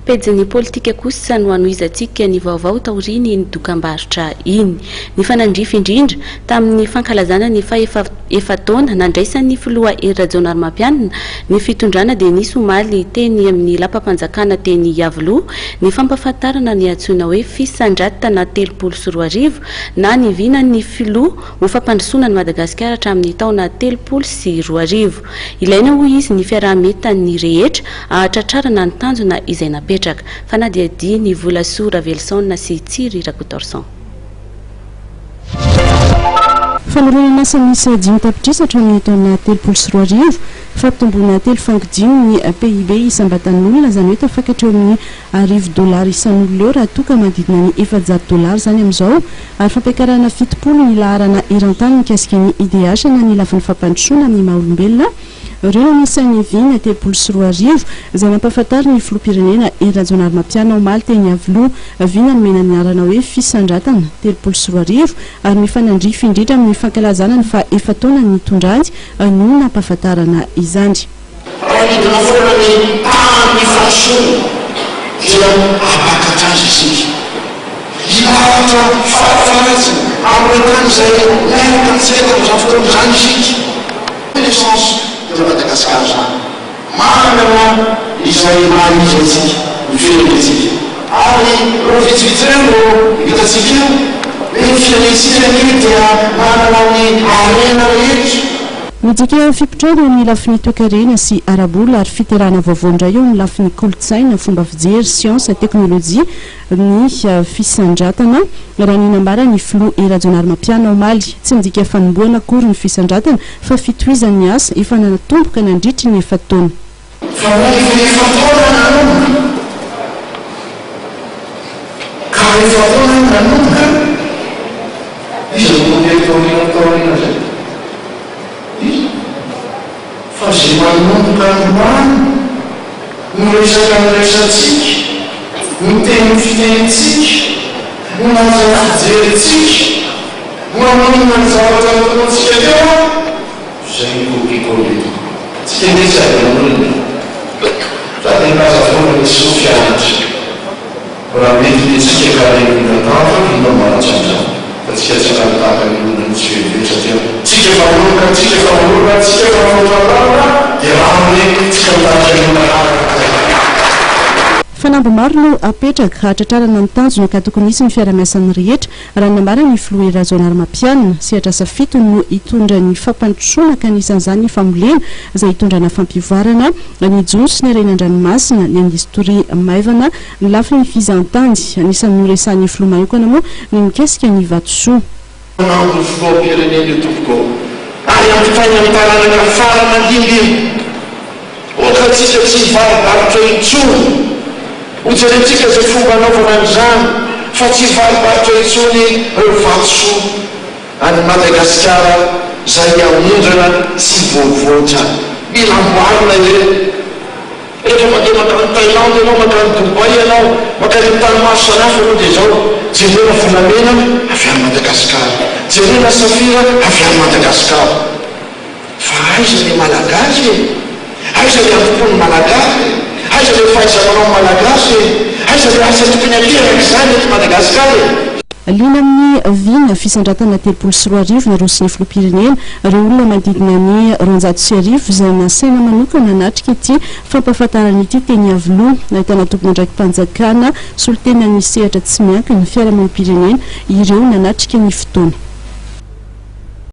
Pejin'ny politika kosa no hanohizantsika ny vaovao taorian'iny dokambarotra iny. Nifanandrify indrindra tamin'ny fankalazana ny fahefa-taona nandraisan'ny filoha Hery Rajaonarimampianina ny fitondrana dia nisy omaly teny amin'ny lapam-panjakana teny Iavoloha ny fampahafantarana ny antsoina hoe Fisandratana 2030 na ny vinan'ny filoha ho fampandrosoana an'i Madagasikara hatramin'ny taona 2030. Ilaina hoy izy ny fiaraha-mientan'ny rehetra hahatratrarana ny tanjona izay napetraka. Fanadihadian'i Volasoa Raveloson sy Tsiry Rakotorson. Famoronana asa miisa dimy tapitrisa hatramin'ny taona 2030, fampitomboana telo faingo dimy ny PIB isam-batan'olona, izany hoe tafakatra eo amin'ny arivo dolara isan'olona eo raha toa ka manodidina ny 400 dolara izany amin'izao, ary fampiakarana 70 ny laharana eran-tany mikasika ny IDH na ny lafiny fampandrosoana amin'ny maha olombelona. Ireo no anisan'ny vina 2030 izay nampahafantarin'ny filoham-pirenena Hery Rajaonarimampianina omaly teny Iavoloha. Vina nomena ny anarana hoe Fisandratana 2030 ary mifanandrify indrindra amin'ny fankalazana ny faha efa-taona nitondrany no nampahafantarana izany. Raha midina foana ny tahan'ny fahadisoana dia hampakatra azy isika. Hilahatra farafaharatsiny amin'ireo tany izay miaraka amintsika tamin'izany fotoana izany isika. Renaissance de Madagascar izany. Manana izay maha izy antsika, ny firenentsika. Ary ireo vitsivitsy ireo no hitantsika eo hoe ny firenentsika anie dia manana ny harena rehetra. Midika fipotrana eo amin'ny lafiny toekarena sy ara-bola ary fiterahana vaovao indray eo amin'ny lafiny kolontsaina, fomba fijery, siansa, teknolojia ny fisandratana, raha ny nambaran'ny filoha Hery Rajaonarimampianina omaly. Tsy midika fanombohana akory ny fisandratana fa fitohizan'ny asa efa natomboka nandritry ny efa-taona. Fa mody efa efa-taona nanomboka, ka efa-taona nanomboka, iza no noteny taoriana taorian'izay? Iza? Fa izay manomboka androany no resaka niraisantsika, no teny fitenintsika, no lanja fijerintsika, maninona ny zavatra nataontsika teo an? Zay ny copier-coller. Tsy tena hoe tsy avy amin'olona e. Fa dia milaza foana hoe soa fianatra. Raha mety ny antsika ka ren'olona tahaka inona mba tsy amin'izany. Fa tsika tsy hakany tahaka ny olona mihitsy velively satria tsika efa manomboka, tsika efa manorina, tsika efa mivoatra lalina dia rariny hoe tsika mitarika ny olona hanaraka an'izay. Fanamby maro no apetraka hahatratrarana ny tanjona ka tokony hisy ny fiarahamiasan'ny rehetra Raha ny nambaran'ny filoha Hery Rajaonarimampianina, sehatr'asa fito no hitondra ny fampandrosoana ka anisan'izany ny fambolena izay hitondrana fampivoarana, ny jono sy ny harena an-dranomasina, ny indostoria maivana, ny lafiny fizahantany. Anisan'ny noresahin'ny filoha manokana moa ny mikasika ny vatosoa. Fanamby ny filoham-pirenena io tompoko ô! Ary ampitainy amin'ny taranaka fara mandimby io. Aoka antsika tsy hivarobarotra intsony. Hojerentsika izay fomba hanaovana an'izany fa tsy hivarobarotra intsony ireo vatosoa any Madagasikara izay aondrana sy voavoatra. Mila amboarina ireo. Rehefa mandeha mankany Thaïlande ianao, mankany Dubaï ianao, mankany amin'ny tany maro samihafa ianao dia izao, jerena volamena avy any Madagasikara, jerena safira avy any Madagasikara. Fa aiza le Malagasy e? Aiza le antom-pon'ny Malagasy e? Aiza le fahaiza-manao Malagasy e? Aiza le asa tokony hateraka izany eto Madagasikara e? Liana amin'ny vina fisandratana 2030 naroson'ny filoham-pirenena ireo olona manodidina ny 1200 izay nasaina manokana hanatrika ity fampahafantarana ity teny Iavoloha. Nahitana tompon'andraiki-panjakana, solontenan'ny sehatra tsy miankina, fiarahamonim-pirenena ireo nanatrika ny fotoana.